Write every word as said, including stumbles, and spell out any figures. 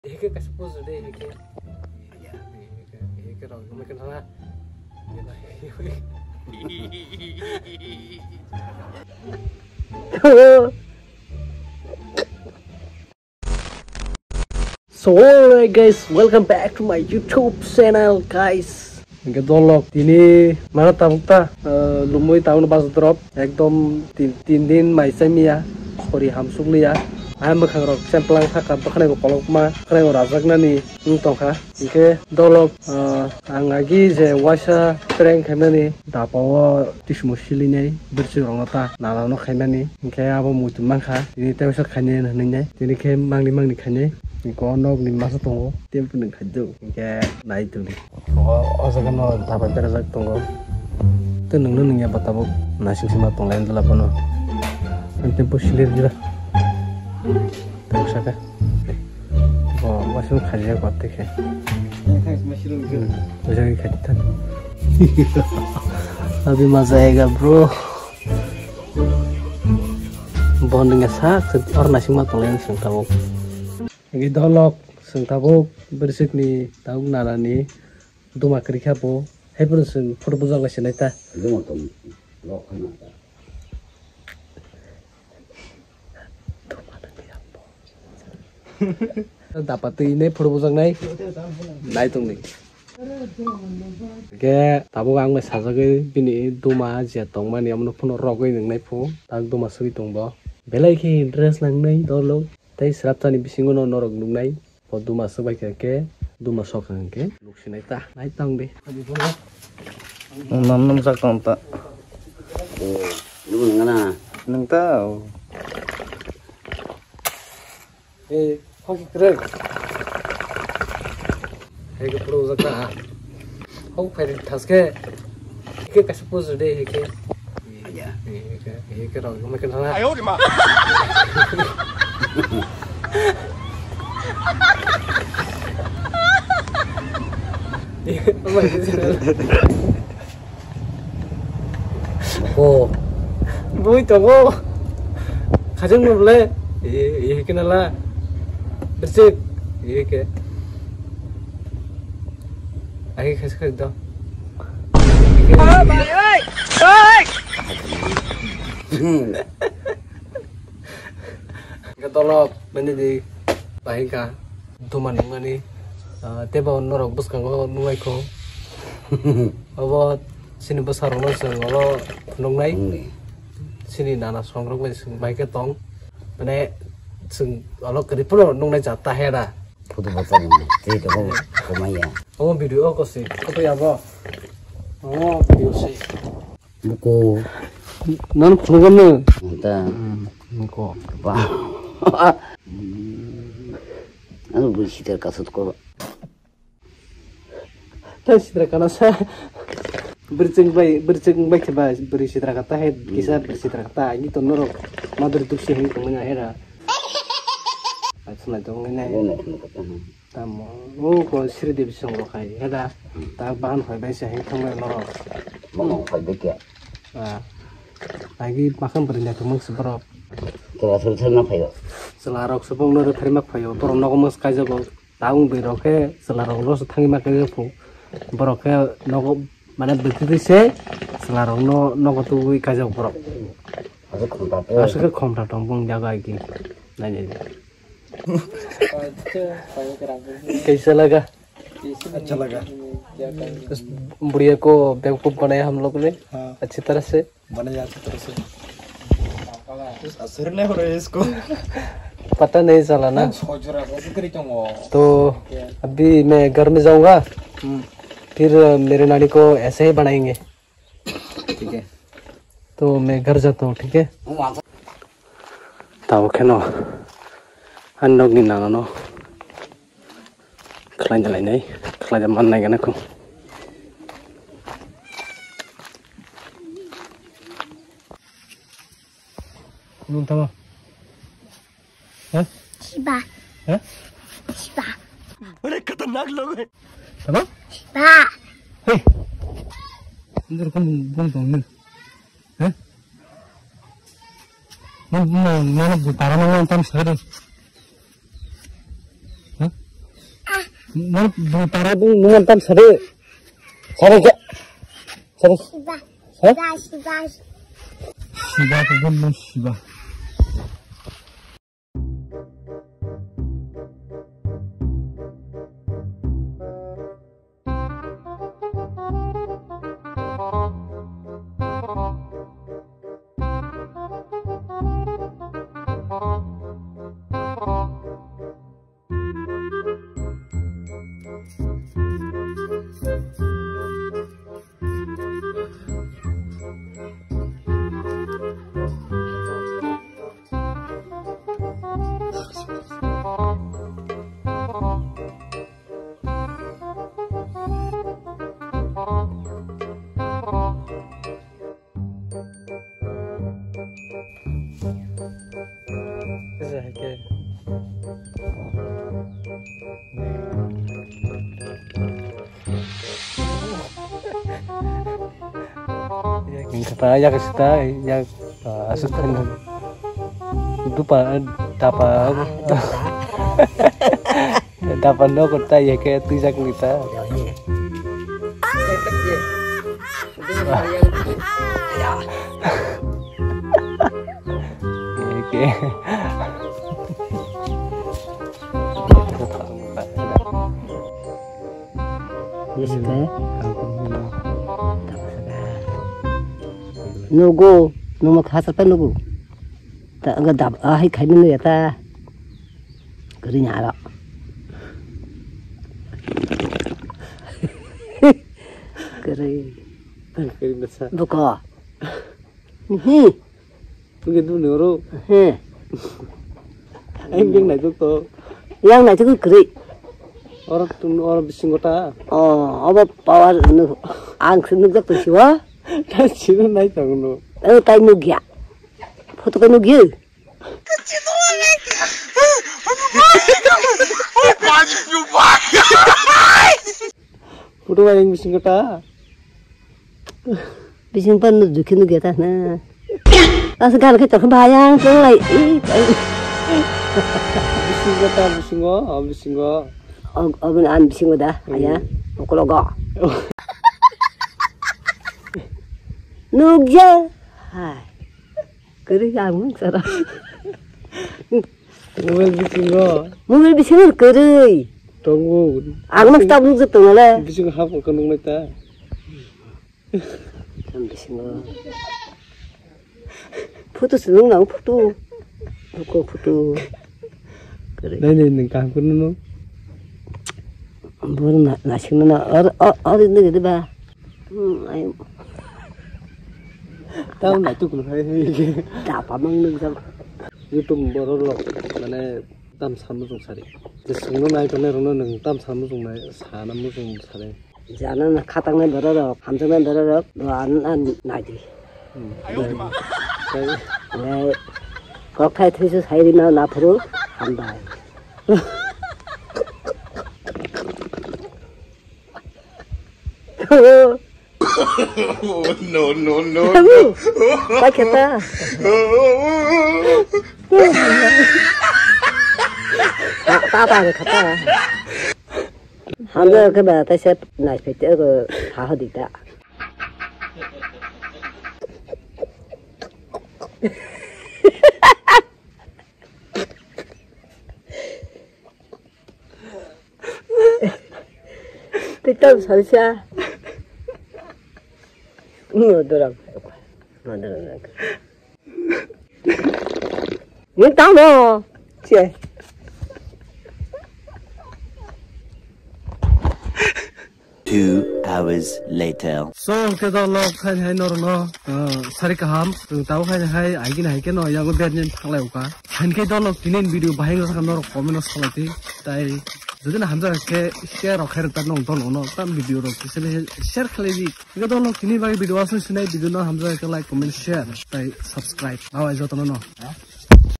Heke kaisa puzu de, heke. Ya, heke, heke rok, heke thana. So, alright guys, welcome back to my YouTube channel, guys. Hingke dolok tini mano tabuk ta, eh, lumui tabukno bajo drop, ekdom tin, tin din mai chai miya, khori hamsuk liya. Ai mwkhang rok semplang saka bwkhwnai bo kolokma, bwkhwnai bo rajaknani wng tongkha. Hingke dolok, eh, ang agi je waisa prank khaimani dapa o tismo silinai bwrwswk rokno ta nana no khaimani, hingke abo muitu mankha, tini tei waisa khainai hinui nai, tini khe mangni mangni khainai, hingke o nokni masa tongo, tei bwkhwnai khaijak, hingke nai tongdi. O, o jaga no daba berajak tongo. Tei nwngno nungya ba tabuk naising sima tonglai wngla bono. Ang tempo silir dira. Tei saka. Bo, wasung khajiya kotte khe. Hmm, o jaga khaji than. Abhi maza aayega, bro. Bo nungya sak, or naising ma tonglai wng sung tabuk. Agi dolok, sung tabuk, bwrwswk ni tabuk nana ni. Duma kwrwi kha bo, haiphano chwng photo bujak lai se nai ta. Duma tong lok khana ta. Dapa twi nai photo bujak nai. Nai tong di. Hingke tabuk ang bai sajagwi bini duma je tongmani, omono phano rogwi nwngnai phu, tak duma sogwi tong bo. Belai khe interest nangnai dolok. Tei sraptani bisingo no norok nuknai, bo duma swk bai kha khe, duma sok kha hwnkhe, nuk sinai ta, nai tong di. Nam nam sak tong ta. Eh, nung nang na. Nung ta. Eh, hoki krek. Hei ke pura uzak na. Hok phai thas khe. Hei ke kaisa puzu de hei ke. Ya. Hei ke, hei ke rok mai ke thana. Ayo de ma. Ko. Bui tongo. Khajang no ble. E, e kena la. Besik. E ke. Ai khas khas do. Hingke dolok bini di bahai ka duma nungmani, ah, tebo norok bwskango nunglaikho. Obo chini bwsarokno chwng olo phunuknai. Chini nana songrok bai chwng bai khe tong. Mane chwng olo kwrwi phano nungnai jat ta he da. Photo botol ni tei tongo, komaiya. Omo video o kosi, koto yabo. Omo video se. Buko. Nang phunukgam no? Nta. Hmm, buko. Ba. Ano bui sitar kasut ko. Ta sitra kana sa. Birching bai, birching bai khe ba, bri sitra kata he, kisa bri sitra kata, ini to norok. Madur duksi hini tongmani era. Atsna tongmani. Ano phunukgam. Tamo, o ko Sri Devi song rok hai, heda, ta bahan phai bai se hai thang bai norok. Mano phai bai kya? Ah. Agi makan beri nyatu mang se borok. Chwla sir sir na phaio. Chwla rok se bong noro thari mak phaio, borok nogo mang se kaijago. Taung beri rok khe chwla rok no se thangi mak kaijago. Borok khe nogo mane bwtwi se chwla rok no nogo tubui kaijago borok. Aswk khum ta to. Aswk khum ta tong bong jaga agi. Nai nai. कैसा लगा? अच्छा लगा। इस बुढ़िया को बेवकूफ बनाया हम लोग ने। हाँ। अच्छी तरह से। बनाया अच्छी तरह से। असर नहीं हो रहा है इसको। पता नहीं चला ना। तो अभी मैं घर में जाऊंगा। हम्म। फिर मेरे नानी को ऐसे ही बनाएंगे। ठीक है। तो मैं घर जाता हूँ, ठीक है? Tabo kheno, ani nokni nana no khlai da lainai, khlai da man nai gana kho. Nung tamo. Hah? Shiba. Hah? Shiba. Bade khatarnak log hai. Tamo? Shiba. Hei. Ini rokam bung tong ni. Hah? Mana, mana, mana bu para mana tam sare. Hah? Nang bini para bini nungan tam sade. Sade ke. Sade. Siba. Ha? Siba, siba. Siba ko bini siba. Kata ya kata ya asuk kan dupa tapa. Dapan no kota ya ke twijak nita. Oke. Nugo, numo khasar pa nugo. Ta ga dab, ah, hai khai nung ya ta. Kari nya ro. Kari. Kari na sa. Buko. Hi. Tungke tu ni oro. Hi. Ai beng nai tuk to. Yang nai tuk kari. Oro tun oro bisingo ta. Oh, abo power nu. Ang se nuk jak tu siwa. Ta siru nai tang no. Eh, tai nuk ya. Photo ka nuk ya. Photo ba yang bising kata. Bising pan nu dukhi nu geta na. As gan ke tok bayang tung lai. Ih, tai. Bising kata, bisingo, oh, bisingo. Oh, oh, bin an bisingo da, aya. Hmm. Okologo. Nugya. Hai. Kwrwi ang mung sara. Mobile bisingo. Mobile bisingo kwrwi. Tongo. Ang mas tabuk je tongo le. Bisingo hap ko nung ta. Tam bisingo. Photo se nung nang photo. Ko photo. Kwrwi. Nai nai nung kaham ko nung. Bor na na sing na or or ni de ba. Hmm, ai. Tao nai tu kun hai hai. Da pa mang nung jam. YouTube borok rok mane tam sam muchung sari. Je sungno nai tongnai rokno nwng tam sam muchung nai sana muchung sari. Jana na khatang nai borok rok, hamjak nai borok rok, do an an nai di. Hmm. Nai. Nai. Kok thai thai su sai ri na na phuru hambai. No, no, no, no. Pakai ta. Ta, ta, ta, ta. Hamle ke ba ta se nai pe te ko ha ha di ta. Pitam salsa. No dorang. No dorang. Ni tamo. Che. Two hours later. So, hwnkhe dolok khaini hai norokno, uh, sari kaham. Chwng tabuk khaini hai agini hai kheno yango berni thanglai uka. Hinkhe dolok tini video bahai wngkha norok comment o salai twi. Tai jodi na hamjak khe share rok khairok ta nong dolok no tam video rok kisa share khlai di. Hwnkhe dolok tini bagwi video aswk sinai video no hamjak khe like, comment, share tai subscribe. Bye bye jotono no.